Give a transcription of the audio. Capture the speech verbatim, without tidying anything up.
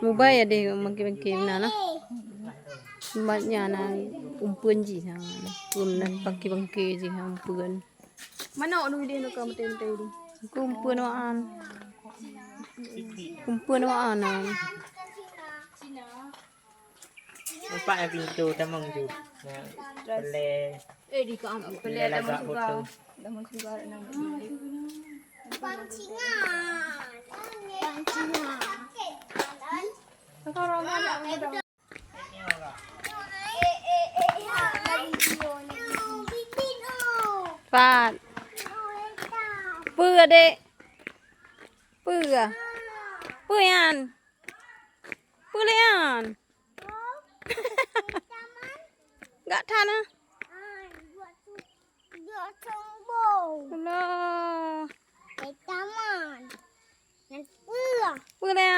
Mubai ya deh bangke-bangke na nah. Mat nya na umpeuen jih ha. Pun nan bangke-bangke jih ha umpeuen. Manok dulu deh nak kau mete-mete deh. Aku umpeuen waan. Umpeuen waan na. Nampak yang pintu tamong ju. Nah, pele. Eh, di kau ambil pele lagak foto. Dah mau suka nak. Pancingan. Pancingan. Kau orang mana? Pat. Peue, Dek? Peue? Peue nyan? Peue lé nyan? Gak that na. Alah. Peue lé?